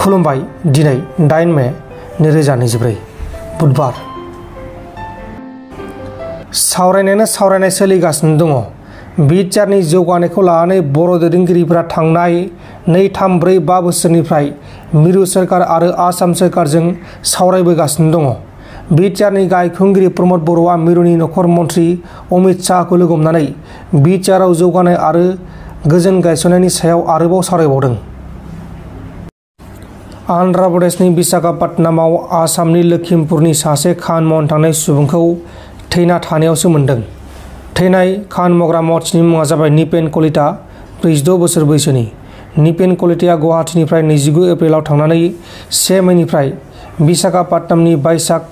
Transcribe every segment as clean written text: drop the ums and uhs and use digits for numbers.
खुलुमबाय दिनै 8 मे 2024 बुधबार सावरायनाय सोलिगासिनो दङ। बिटिआरनि जौगानायखौ लानानै बर' दैदेनगिरिफोरा थांनाय 2-3-4-5 बोसोरनिफ्राय मिरु सोरखार आरो आसाम सोरखारजों सावरायबोगासिनो दङ। बिटिआरनि गाहाय खुंगिरि प्रमद बर'आ मिरुनि नखर मन्त्रि अमित शाहखौ लोगो हमनानै बिटिआरआव जौगानाय आरो गोजोन गायसननायनि सायाव आरोबाव सावरायबावदों। आन्ध्र प्रदेशनि विशाखापट्टनमाव आसामनि लखिमपुरनि सासे खान मावनो थांनाय सुबुंखौ थैना थानायावसो मोन्दों। थैनाय खान मावग्रा मावथिनि मुङा जाबाय निपेन कलिता, 46 बोसोर बैसोनि। निपेन कलिताया गुवाहाटीनिफ्राय 29 एप्रिलाव थांनानै 1 मेनिफ्राय विशाखापट्टनमनि बाइसाग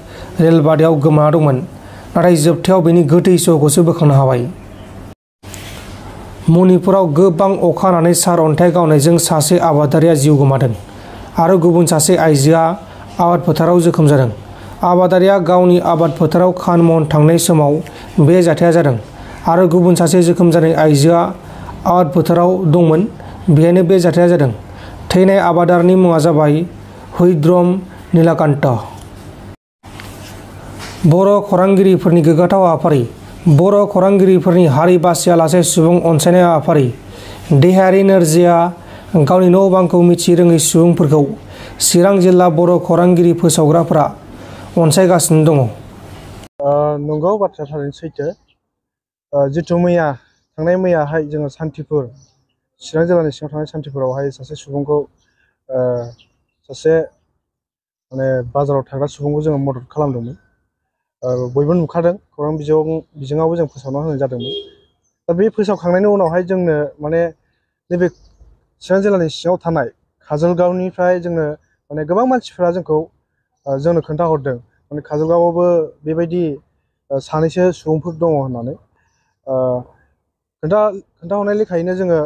रेलबादियाव गोमाना दंमोन, नाथाय जोबथायाव बेनि गोथै सह'खौसो बोखांनो हाबाय। मणिपुराव गोबां अखा हानानै सारअन्थाइ गावनायजों सासे आबादारिया जिउ गोमादों आरो गुबुन सासे आइजोआ आबाद फोथाराव जोखोम जादों। आबादारिया गावनि आबाद फोथाराव खान मावनो थांनाय समाव बे जाथाया जादों आरो गुबुन सासे जोखोम जानाय आइजोआ आबाद फोथाराव दंमोन, बेहायनो बे जाथाया जादों। थैनाय आबादारिनि मुङा जाबाय हुइद्रम नीलाकान्त। बर' खौरांगिरिफोरनि गोग्गाथाव हाबाफारि। बर' खौरांगिरिफोरनि हारि बासियालासे सुबुं अनसायनाय हाबाफारि। देहायारि नोरजिया गावनि न' बांखौ मिथि रोङै सुबुंफोरखौ चिरां जिल्ला बर' खौरांगिरि फोसावग्राफोरा अनसायगासिनो दङ। नंगौ, बाथ्राया थारैनो सैथो। जिथु थांनाय मैयाहाय जोङो सान्थिपुर, चिरां जिल्लानि सिङाव थानाय सान्थिपुरावहाय सासे सुबुंखौ सासे बाजाराव थाग्रा सुबुंखौ जोङो मदद खालामदोंमोन। बयबो नुखादों, खौरां बिजोङावबो जों फोसावना होनाय जादोंमोन। दा बे फोसावखांनायनि उनावहाय जोंनो नैबे चिरां जिल्लानि सिङाव थानाय काजलगावनिफ्राय जोंनो गोबां मानसिफ्रा जोंनो खोन्थाहरदों, काजलगावआवबो बेबायदि सानैसो सुबुंफोर दङ होननानै। खोन्थाहरनाय लेखायैनो जोङो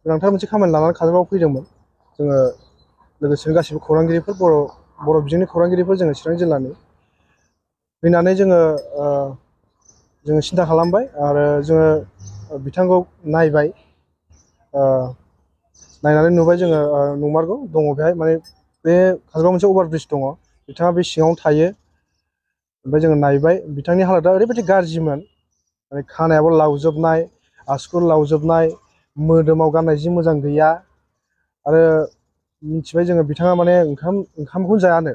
गोनांथार मोनसे खामानि लानानै काजलगावआव फैदोंमोन। जोङो लोगोसेनो गासिबो खौरांगिरिफोर, बर' बिजोंनि खौरांगिरिफोर, जोङो चिरां जिल्लानि फैनानै जोङो सिन्था खालामबाय आरो जोङो बिथांखौ नायबाय। नायनानै नुबाय जोङो नंमारगौ दङ बेहाय, बे काजलगावआव मोनसे अभारब्रिज दङ, बिथाङा बे सिङावनो थायो। ओमफ्राय जोङो नायबाय, बिथांनि हालोदा ओरैबायदि गाज्रिमोन, खानायाबो लावजोबनाय, आसुगुर लावजोबनाय, मोदोमाव गाननाय जि मोजां गैया आरो मिथिबाय जोङो बिथाङा ओंखामखौनो जायानो,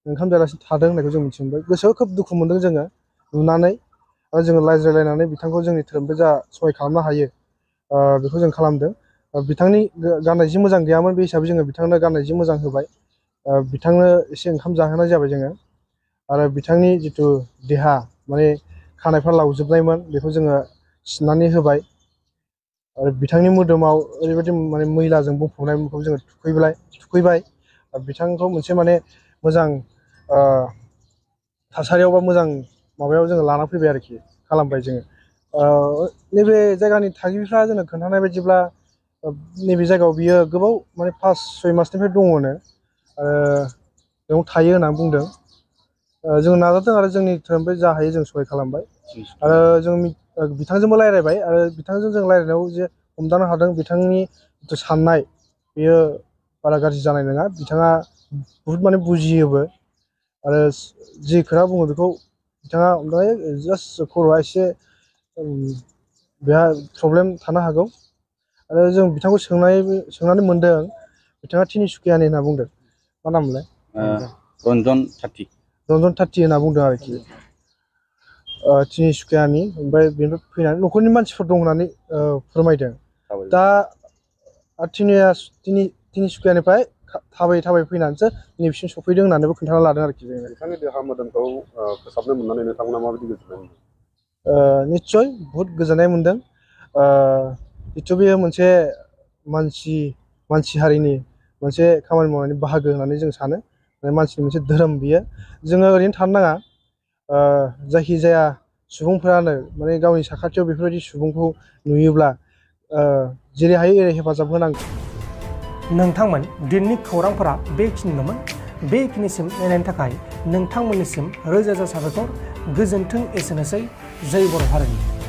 ओंखाम जायालासिनो थादों होननायखौ जों मिथि मोनबाय। गोसोआव खोब दुखु मोनदों जोङो नुनानै, आरो जोङो रायज्लायलायनानै बिथांखौ जोंनि धोरोमनिफ्राय जा सहाय खालामनो हायो बेखौ जों खालामदों। बिथांनि गाननाय जि मोजां गैयामोन, बे हिसाबै जोङो बिथांनो गाननाय जि मोजां होबाय। बिथांनो एसे ओंखाम जाहोनाय जाबाय जोङो। आरो बिथांनि जिथु देहा, खानायफ्रा लावजोबनायमोन, बेखौ जोङो सिननानै होबाय। आरो बिथांनि मोदोमाव ओरैबायदि मैलाजों बुंफबनायखौ जोङो थुखैबाय। बिथांखौ मोनसे मोजां थासारियाव बा मोजां माबायाव जोङो लाना फैबाय आरोखि, खालामबाय जोङो। नैबे जायगानि थागिबिफ्रा जोंनो खोन्थानाय बायदिब्ला नैबे जायगायाव बियो गोबाव 5-6 मासनिफ्राय दङनो आरो बेयाव थायो होननानै बुंदों। जों नाजादों आरो जोंनि धोरोमनिफ्राय जा हायो जों सहाय खालामबाय। आरो जों बिथांजोंबो रायज्लायबाय, आरो बिथांजों जों रायज्लायनायाव जे हमदांनो हादों बिथांनि जिथु साननाय बेयो बारा गाज्रि जानाय नङा। बिथाङा बुहुद बुजियोबो, आरो जि खोथा बुङो बेखौ बिथाङा जास्ट खर'आ एसे बेहा प्रब्लेम थानो हागौ। आरो जों बिथांखौ सोंनानै मोनदों, बिथाङा तिनिसुकियानि होनना बुंदों। मा नाम मोनलाय? रन्जन थाथि होनना बुंदों आरोखि, तिनिसुकियानि। ओमफ्राय बेनिफ्राय फैनानै न'खरनि मानसिफोर दं होननानै फोरमायदों। दा तिनिसुकियानिफ्राय थाबायै फैनानैसो नैबेसिम सफैदों होननानैबो खोन्थाना लादों आरोखि जोङो। बिथांनि देहा मोदोमखौ फोसाबनो मोननानै नोंथांमोना माबायदि गोजोननाय मोनदों? निस्सय बहुद गोजोननाय मोनदों। जिथु बेयो मोनसे मानसि हारिनि मोनसे खामानि मावनायनि बाहागो होननानै जों सानो। मानसिनि मोनसे धोरोम बियो। जोङो ओरैनो थानो नाङा। जायखिजाया सुबुंफोरानो गावनि साखाथियाव बेफोरबायदि सुबुंखौ नुयोब्ला जेरै हायो एरै हेफाजाब होनांगौ। नोंथांमोन दिनैनि खौरांफोरा बेखिनिल'मोन। बेखिनिसिम नायनायनि थाखाय नोंथांमोननिसिम रोजा रोजा साबायखर। गोजोन्थों। एसेनोसै। जय बर' हारिनि।